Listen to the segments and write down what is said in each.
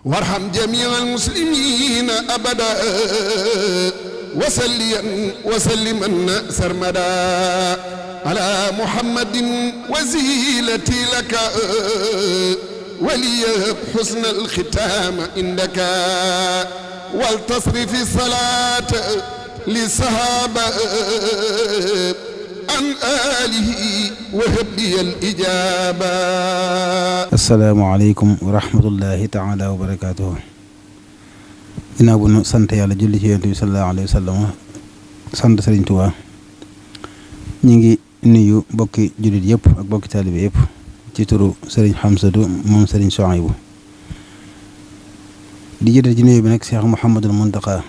وارحم جميع المسلمين أبدا وسلما سرمدا على محمد وزيلتي لك ولي حسن الختام عندك والتصرف الصلاة للصحابة عن آله وهب لي الإجابة. السلام عليكم ورحمة الله تعالى وبركاته. ginnaaw bu nu sant yàlla julli ci yonent bi sallallahu alayhi wa sallam sant Sëriñ Tuubaa ñu ngi nuyu bokki jullit yëpp ak bokki taalibe yëpp ci turu Sëriñ Xamsatu moom Sëriñ Suhaybu di jëtal ci nuyu bi nag Cheikh Mouhamadul Muntaqa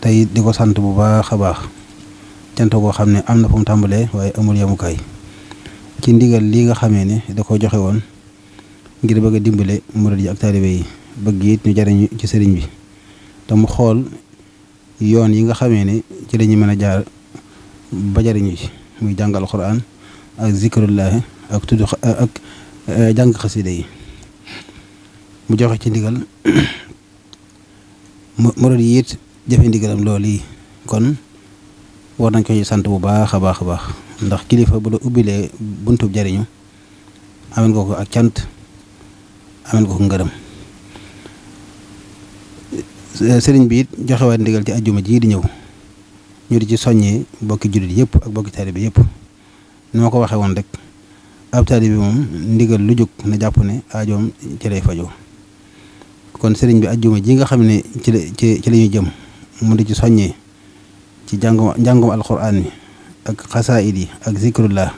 tey di ko sant bu baax a baax cant koo xam ne am na fu mu tàmbalee waaye amul yemukaay ci ndigal lii nga xamee ne da ko joxe woon ngir bëgg a dimbale murid yi ak taalibe yi bëgg it ñu jariñu ci sëriñ bi te mu xool yoon yi nga xamee ne ci lañuy mën a jaar ba jariñu ci muy jàng alxuraan ak zikrullahi ak tudd ak jàng xasida yi mu joxe ci ndigal murid yi it jëfe ndigalam loolu yi kon war nañ ko ci sant bu baax a baax a baax ndax kilifa bu la ubbilee buntub jariñu amen ko ko ak cant amen ko ko ngërëm sëriñ bi it joxewaat ndigal ci ajjuma ji di ñëw ñu di ci soññee bokki jullit yëpp ak bokki taalibe yëpp ni ma ko waxee woon rek ab taalibe bi moom ndigal lu jóg na jàpp ne aajoom ci lay fajoo kon sëriñ bi ajjuma ji nga xam ne ci la ñuy jëm mu di ci soññee ci njàngum alxuraan mi ak xasaayid yi ak zikrullah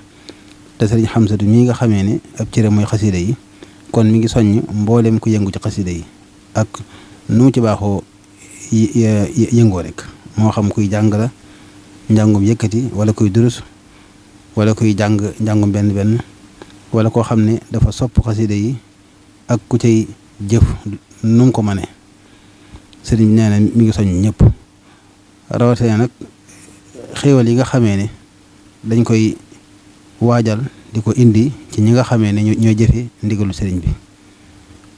te sëriñ Xamsatu mii nga xamee ne ab cëre mooy xasida yi kon mi ngi soññ mboolem ku yëngu ci xasida yi ak nu mu ci baaxoo yëngoo rek moo xam kuy jàng la njàngum yëkkati wala kuy durus wala kuy jàng njàngum benn wala koo xam ne dafa sopp xasida yi ak ku cay jëf nu mu ko mënee sëriñ bi nee na mi ngi soññ ñëpp rawatina nag xéewal yi nga xamee ne dañ koy waajal di ko indi ci ñi nga xamee ne ñooy jëfe ndigalu sëriñ bi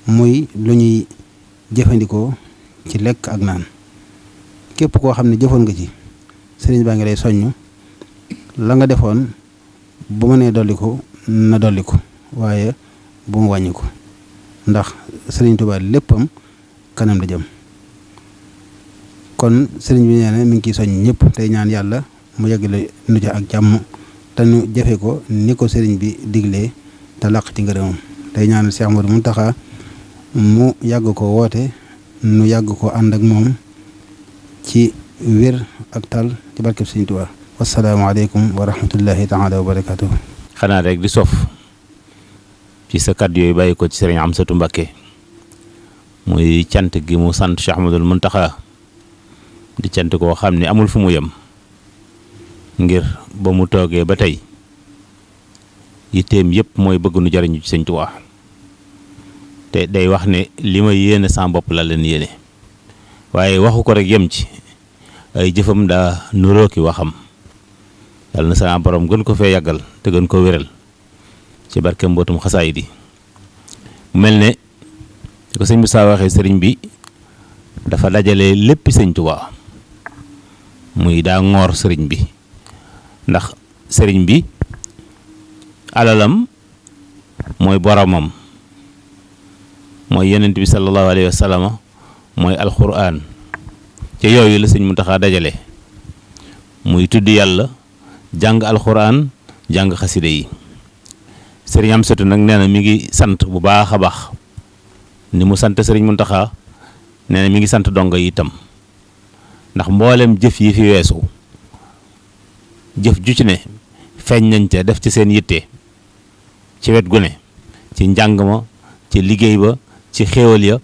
muy lu ñuy jëfandikoo ci lekk ak naan képp koo xam ne jëfoon nga ci sëriñ baa ngi lay soññ la nga defoon bu ma nee dolli ko na dolli ko waaye bu mu wàññi ko ndax sëriñ Tuubaa léppam kanam la jëm kon sëriñ bi nee na mi ngi ciy soññ ñëpp tey ñaan yàlla mu yeggale nu ca ak jàmm te nu jëfe ko ni ko sëriñ bi diglee te làq ci ngërëmam tey ñaan Cheikh Ahmadou Mountakha mu yàgg ko woote nu yàgg ko ànd ak moom ci wér ak tal ci barkeb Sëriñ Tuubaa wasalaamaaleykum wa rahmatullahi taala wa barakaatuh. xanaa rek di sof ci sa kàddu yooyu bàyyi ko ci sëriñ Amsatu Mbakke muy cant gi mu sant Cheikh Ahmadul Muntaxa di cant koo xam ne amul fu mu yem ngir ba mu toogee ba tey yitteem yëpp mooy bëgg nu jariñu ci Sëriñ Tuubaa te day wax ne li ma yéene sama bopp la leen yéene waaye waxu ko rek yem ci ay jëfam daa nuroo ki waxam yàlla na sama borom gën ko fee yàggal te gën ko wéral ci barke mbootum xasaayid yi mel ne ko sëñ bi saa waxee sëriñ bi dafa dajale lépp Sëriñ Tuubaa muy daa ngoor sëriñ bi ndax sëriñ bi alalam mooy boromam mooy yonent bi sallallahu alayhi wa sallam mooy alxuraan ci yooyu la Sëriñ Muntaxa dajale muy tudd yàlla jàng alxuraan jàng xasida yi sëriñ Amsatu nag nee na mi ngi sant bu baax a baax ni mu sant Sëriñ Muntaxa nee na mi ngi sant dongo yi itam ndax mboolem jëf yi fi weesu jëf ju ci ne feeñ nañ ca def ci seen yitte ci wet gu ne ci njàng ma ci liggéey ba ci xéewal ya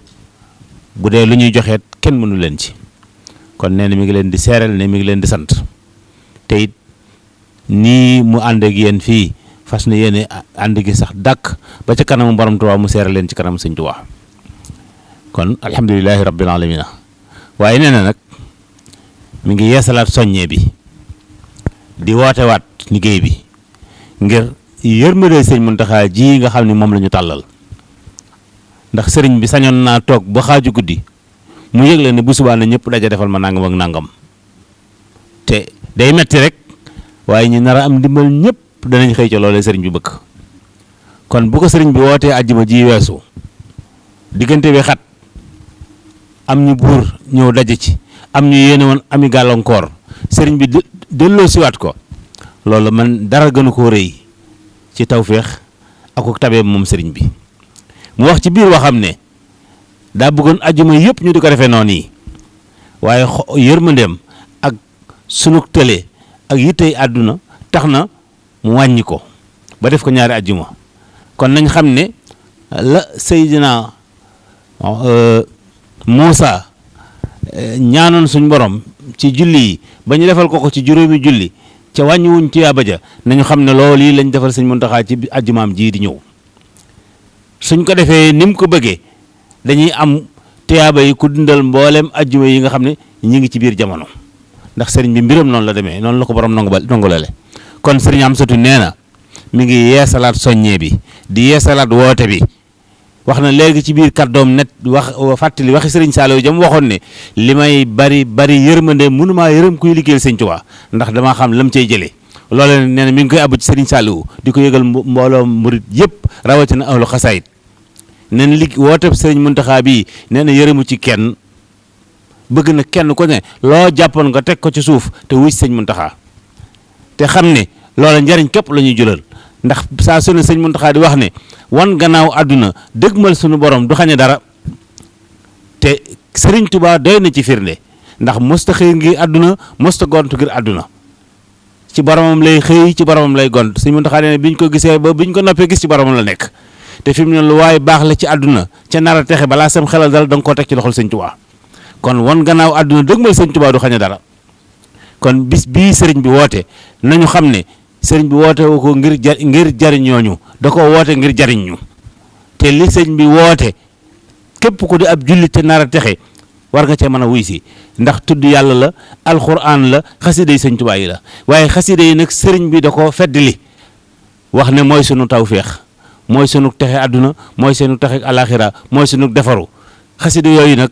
bu dee lu ñuy joxeet kenn mënu leen ci kon nee na mi ngi leen di seeral ne mi ngi leen di sant te it nii mu ànd ak yéen fii fas na yéene ànd gi sax dàkk ba ca kanamu borom Tuubaa mu seeral leen ci kanam Sëriñ Tuubaa kon alhamdulilahi rabbil alamina waaye nee na nag mi ngi yeesalaat soññee bi di wootewaat liggéey bi ngir yërmande Sëriñ Muntaxa ji nga xam ne moom la ñu tàllal ndax sëriñ bi sañoon naa toog ba xaaju guddi mu yëgle ne bu subaa na ñëpp daja defal ma nangam ak nangam te day metti rek waaye ñi nar a am ndimbal ñëpp danañ xëy ca loolee sëriñ bi bëgg. kon bu ko sëriñ bi wootee àjjuma ji weesu diggante bi xat am ñu buur ñëw daje ci am ñu yéene woon ami gàllankoor sëriñ bi delloo siwaat ko loolu man dara gënu koo rëy ci tawféex ak tabeem moom sëriñ bi. mu wax ci biir waxam ne daa bëggoon àjjuma yëpp ñu di ko defee noonu yi waaye yërmandeem ak sunug tële ak yittey àdduna tax na mu wàññi ko ba def ko ñaari àjjuma. kon nañ xam ne la Seydina Muusa ñaanoon suñ borom ci julli yi ba ñu defal ko ci juróomi julli ca wàññiwuñ ci yaaba ja nañu xam ne loolu yi lañ defal sëñ Muntaxa ci àjjumaam ji di ñëw suñ ko defee ni mu ko bëggee dañuy am tiyaaba yi ku dundal mboolem àjjuma yi nga xam ne ñi ngi ci biir jamono ndax sëriñ bi mbiram noonu la demee noonu la ko borom nongulale kon sëriñ Amsatu nee na mi ngi yeesalaat soññee bi di yeesalaat woote bi wax na léegi ci biir kàddoom net wax fàttali waxi sëriñ Saliou jam waxoon ne li may bari yërmande mënumaa yërëm kuy liggéeyal sëñ Tuubaa ndax damaa xam lam cay jëlee loolu nee na mi ngi koy àbb ci sëriñ Saliou di ko yëgal mbooloo murit yëpp rawatina ahlu xasaayit nee na woote sëriñ Muntaxa bii nee na yërëmu ci kenn bëgg na kenn ku ne loo jàppoon nga teg ko ci suuf te wuy sëñ Muntaxa te xam ne loola njariñ képp la ñuy julal ndax saa su ne sëñ Muntaxa di wax ne wan gannaaw àdduna dëgmal suñu borom du xañe dara te sëriñ Tuubaa doy na ci firnde ndax mosta xëy ngir àdduna mosta gontu ngir àdduna ci boromam lay xëy ci boromam lay gont sëñ Muntaxa ne biñ ko gisee ba biñ ko noppee gis ci boromam la nekk te fi mu ne lu waaye baax la ci àdduna ca nar a texe balaa sam xelal dal da nga koo teg ci loxol sëñ Tuubaa kon wan gannaaw àdduna dëgmal sëñ Tuubaa du xañe dara kon bis bii sëriñ bi woote nañu xam ne sëriñ bi woote woo ko ngir jariñooñu da ko woote ngir jariñ ñu te li sëriñ bi woote képp ku di ab jullit te nar a texe war nga cee mën a wuy si ndax tudd yàlla la alxuraan la xasida yi sëñ Tuubaa yi la waaye xasida yi nag sëriñ bi da ko feddli wax ne mooy sunu tawféex mooy sunu texe àdduna mooy sunu texe alaxira mooy sunu defaru xasida yooyu nag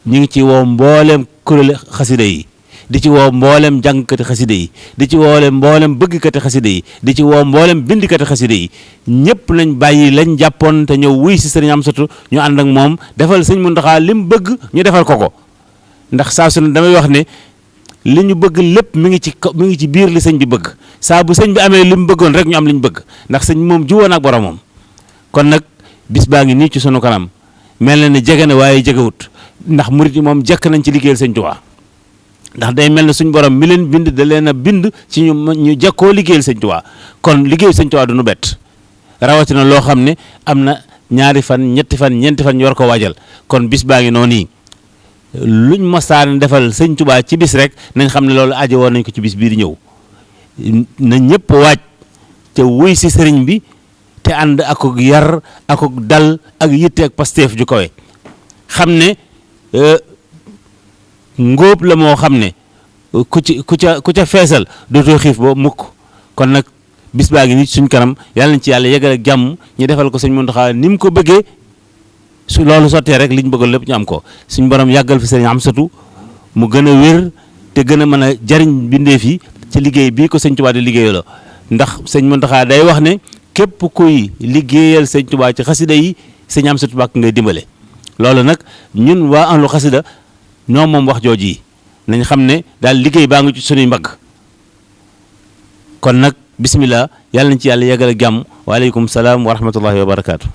ñu ngi ci woo mbooleem kuréel xasida yi di ci woo mboolem jàngkati xasida yi di ci woo mboolem bëggkati xasida yi di ci woo mboolem bindkati xasida yi ñëpp lañ bàyyi lañ jàppoon te ñëw wuy si sëriñ Amsatu ñu ànd ak moom defal sëñ Muntaxa li mu bëgg ñu defal ko ndax saa su ne damay wax ne li ñu bëgg lépp mi ngi ci biir li sëñ bi bëgg saa bu sëñ bi amee li mu bëggoon rek ñu am li ñu bëgg ndax sëñ moom jiwoon ak boromam kon nag bis baa ngi nii ci sunu kanam mel na ne jege na waaye jegewut ndax murit yi moom jekk nañ ci liggéeyal sëñ Tuubaa ndax day mel ne suñ borom mi leen bind da leen a bind ci ñu jekkoo liggéeyal sëñ Tuubaa kon liggéeyal sëñ Tuubaa du nu bett rawatina loo xam ne am na ñaari fan ñetti fan ñeenti fan ñu war ko waajal kon bis baa ngi noonu nii luñ mosaan defal sëñ Tuubaa ci bis rek nañ xam ne loolu aajo woon nañ ko ci bis bii di ñëw na ñëpp waaj te wuy si sëriñ bi te ànd akuk yar akuk dal ak yitte ak pasteef ju kawe xam ne ngóob la moo xam ne ku ca feesal dootoo xiif ba mukk kon nag bis baa ngi nii suñ kanam yàlla nañ ci yàlla yegal ak jàmm ñu defal ko sëñ Muntaxa ni mu ko bëggee su loolu sottee rek liñ bëggoon lépp ñu am ko suñ borom yàggal fi sëñ Amsatu mu gën a wér te gën a mën a jariñ bindeef yi ci liggéey bii ko sëñ Tuubaa di liggéeyoo la ndax sëñ Muntaxa day wax ne képp kuy liggéeyal sëñ Tuubaa ci xasida yi sëñ Amsatu Mbàkke ngay dimbale loolu nag ñun waa ahlu xasida ñoo moom wax jooji yi nañ xam ne daal liggéey baa ngi ci sunuy mbagg kon nag bismillah yàlla nañ ci yàlla yeggal ak jàmm waaleykum salaam wa rahmatullahi wa barakaatu.